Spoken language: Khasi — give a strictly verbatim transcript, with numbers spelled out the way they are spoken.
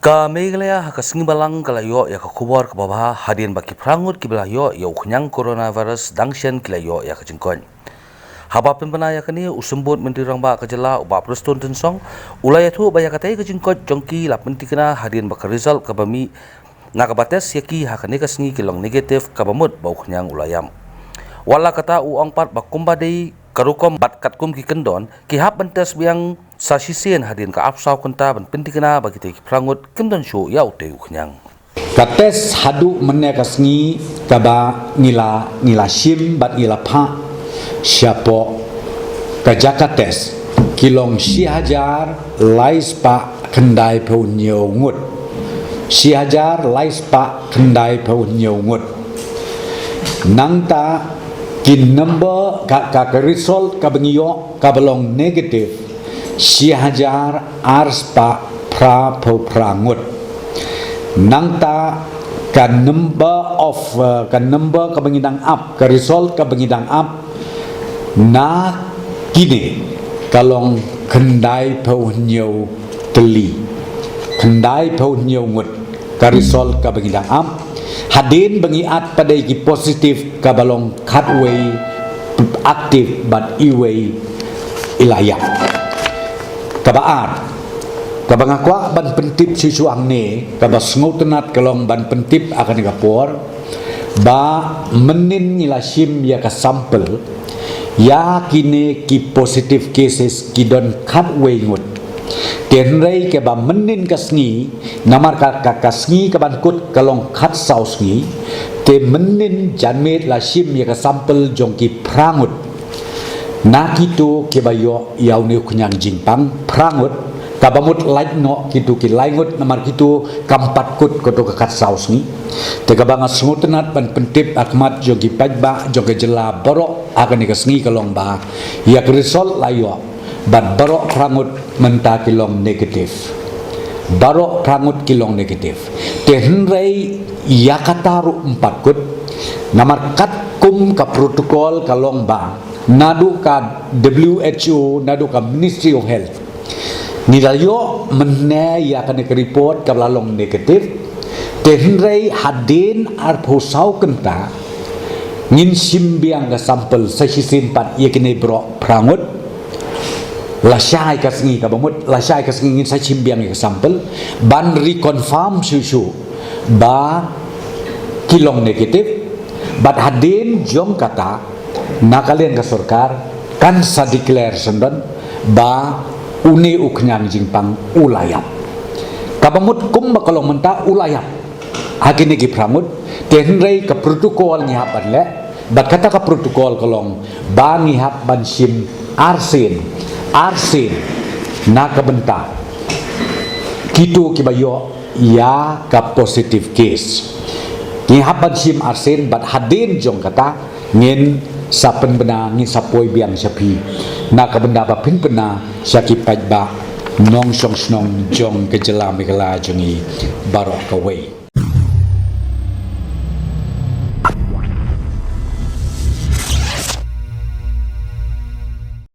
Ka Meghalaya ha ka sngi Balang ka la ïoh ïa ka khubor kaba bha hadien ba ki phra ngut kiba la ïoh ïa u khñiang coronavirus dang shen ki la ïoh ïa ka jingkoit. Haba pynbna ïa kane, u Symbud Myntri Rangbah ka jylla, u Bah Prestone Tynsong, u la ïathuh ba ïa katei ka jingkoit jong ki la pyntikna hadien ba ka result kaba mih na kaba test ïa ki ha kane ka sngi ki long negative, kaba mut ba u khñiang u la ïap. Wat la kata, u ong pat ba kumba dei ka rukom bad katkum ki kyndon, ki hap ban test biang sa shisien hadien ka arphew saw kynta ban pyntikna ba kitei ki phra ngut kim don shuh ïa utei u khñiang. Ka test haduh mynne ka sngi kaba ngi la, ngi la shim bad ngi la phah shapoh ka jaka test, ki long shi hajar lai spah khyndai phew hynñiew ngut. Shi hajar lai spah khyndai phew hynñiew ngut. Nangta ki number ka, ka, ka result kaba ngi ïoh kaba long negative, shi hajar ar spah phra phew phra ngut. Nangta ka number of, uh, ka number kaba ngi dang ap, ka result kaba ngi dang ap na kine ka long khyndai phew hynñiew tylli. Khyndai phew hynñiew ngut ka result kaba ngi dang ap. Hadien ba ngi at pat dei ki positive kaba long khatwei active bad iwei i la ïap. Kaba ar, kaba nga kwah ban pyntip shuh shuh hangne, kaba sngewtynnat ka long ban pyntip ha kane ka por, ba mynnin ngi la shim ïa ka sample ïa kine ki positive cases ki don khatwei ngut. Te hynrei kaba mynnin ka sngi, namar ka, ka, ka sngi kaban kut ka long khatsaw sngi, te mynnin janmiet la shim ïa ka sample jong ki phra ngut na kito kiba ïoh ïa une u khñiang jingpang, phra ngut, kaba mut lait noh kito ki lai ngut, namar kito kam pat kut kato ka khatsaw sngi. Te kaba nga sngewtynnat ban pyntip ha khmat jong ki paidbah jong ka jylla baroh ha kane ka sngi ka long ba ïa ka result la ïoh, bad baroh phra ngut mynta ki long negative. Baroh phra ngut ki long negative. Te hynrei ïa kata ruh ym pat kut, namar katkum ka protocol ka long ba naduh ka W H O, naduh ka Ministry of Health, ngi la ïoh mynne ïa kane ka report kaba la long negative. Te hynrei hadien arphew saw kynta ngin shim biang ka sample sa shisien pat ïa kine baroh phra ngut. Lashai ka sngi, kaba mut lashai ka sngi ngin sa shim biang ïa ka sample ban reconfirm shuh shuh ba ki long negative. Bad hadien jong kata, na ka liang ka sorkar kan sa declare syndon ba une u khñiang jingpang u la ïap. Kaba mut kumba ka long mynta u la ïap ha kine ki phra ngut, te hynrei ka protocol ngi hap ban leh, bad kata ka protocol ka long ba ngi hap ban shim arsien, arsien na ka bynta kito kiba ïoh ïa ka positive case. Ngi hap ban shim arsien, bad hadien jong kata ngin sa pynbna, ngin sa poi biang sha phi na ka bynta ba phin pynbna sha ki paidbah nongshong shnong jong ka jylla Meghalaya jong ngi baroh kawei.